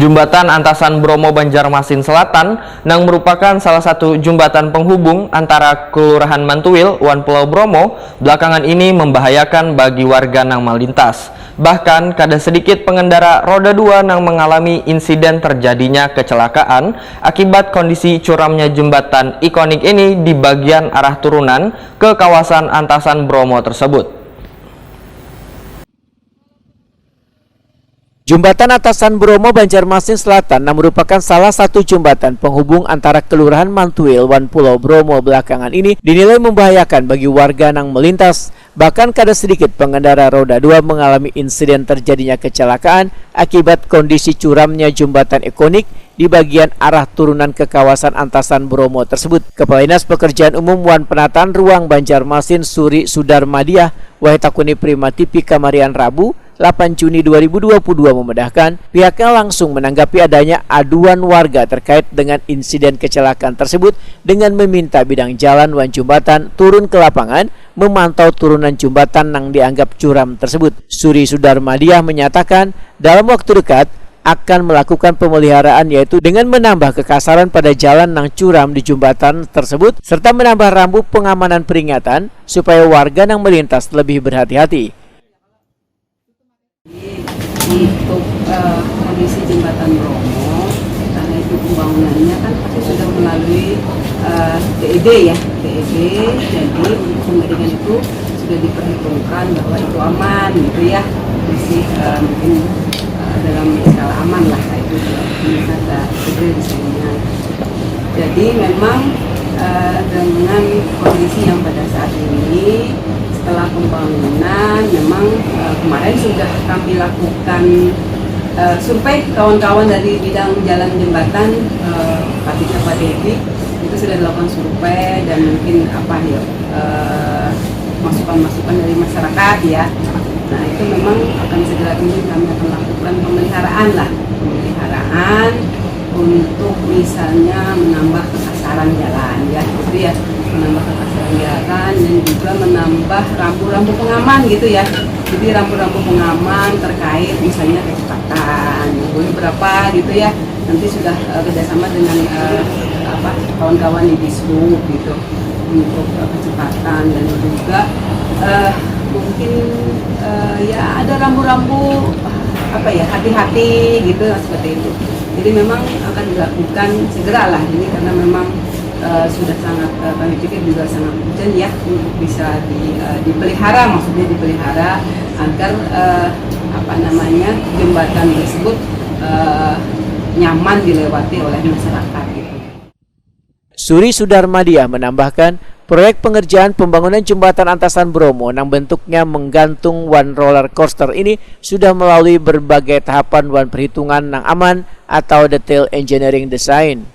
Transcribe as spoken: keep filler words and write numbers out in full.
Jumbatan Antasan Bromo Banjarmasin Selatan, nang merupakan salah satu jumbatan penghubung antara Kelurahan Mantuil wan Pulau Bromo, belakangan ini membahayakan bagi warga nang melintas. Bahkan, kada sedikit pengendara roda dua nang mengalami insiden terjadinya kecelakaan akibat kondisi curamnya jembatan ikonik ini di bagian arah turunan ke kawasan Antasan Bromo tersebut. Jumbatan Atasan Bromo Banjarmasin Selatan nang merupakan salah satu jumbatan penghubung antara Kelurahan Mantuil wan Pulau Bromo belakangan ini dinilai membahayakan bagi warga nang melintas. Bahkan kada sedikit pengendara roda dua mengalami insiden terjadinya kecelakaan akibat kondisi curamnya jumbatan ikonik di bagian arah turunan ke kawasan Antasan Bromo tersebut. Kepala Dinas Pekerjaan Umum wan Penataan Ruang Banjarmasin Suri Sudarmadiah, wahai takuni Prima T V Kamarian Rabu, delapan Juni dua ribu dua puluh dua memedahkan, pihaknya langsung menanggapi adanya aduan warga terkait dengan insiden kecelakaan tersebut dengan meminta bidang jalan wan jumbatan turun ke lapangan memantau turunan jumbatan nang dianggap curam tersebut. Suri Sudarmadiah menyatakan, dalam waktu dekat akan melakukan pemeliharaan, yaitu dengan menambah kekasaran pada jalan nang curam di jumbatan tersebut serta menambah rambu pengamanan peringatan supaya warga nang melintas lebih berhati-hati. Untuk uh, kondisi jembatan Bromo, karena itu pembangunannya kan pasti sudah melalui uh, D E D ya, D E D. Jadi untuk pengeringan itu sudah diperhitungkan bahwa itu aman gitu ya, masih uh, mungkin uh, dalam skala aman lah itu, bisa kita segera bisa. Jadi memang uh, dengan kondisi yang pada saat ini, setelah pembangunan, memang uh, kemarin sudah kami lakukan uh, survei, kawan-kawan dari bidang jalan jembatan, uh, Pak Tito, Pak Dedi, itu sudah dilakukan survei dan mungkin apa ya, uh, masukan-masukan dari masyarakat ya. Nah, itu memang akan segera ini kami akan lakukan pemeliharaan lah, pemeliharaan untuk misalnya menambah kekasaran jalan ya, gitu ya, menambah kekasaran jalan dan juga menambah rambu-rambu pengaman gitu ya. Jadi rambu-rambu pengaman terkait misalnya kecepatan, boleh berapa gitu ya. Nanti sudah uh, kerjasama dengan uh, apa kawan-kawan di Dishub gitu untuk uh, kecepatan dan juga uh, mungkin uh, ya ada rambu-rambu apa ya, hati-hati gitu, seperti itu. Jadi memang akan dilakukan segeralah ini karena memang uh, sudah sangat uh, kami pikir juga sangat urgent ya untuk bisa di, uh, dipelihara, maksudnya dipelihara agar uh, apa namanya, jembatan tersebut uh, nyaman dilewati oleh masyarakat gitu. Suri Sudarmadiah menambahkan, proyek pengerjaan pembangunan jembatan Antasan Bromo nang bentuknya menggantung wan roller coaster ini sudah melalui berbagai tahapan wan perhitungan nang aman atau detail engineering design.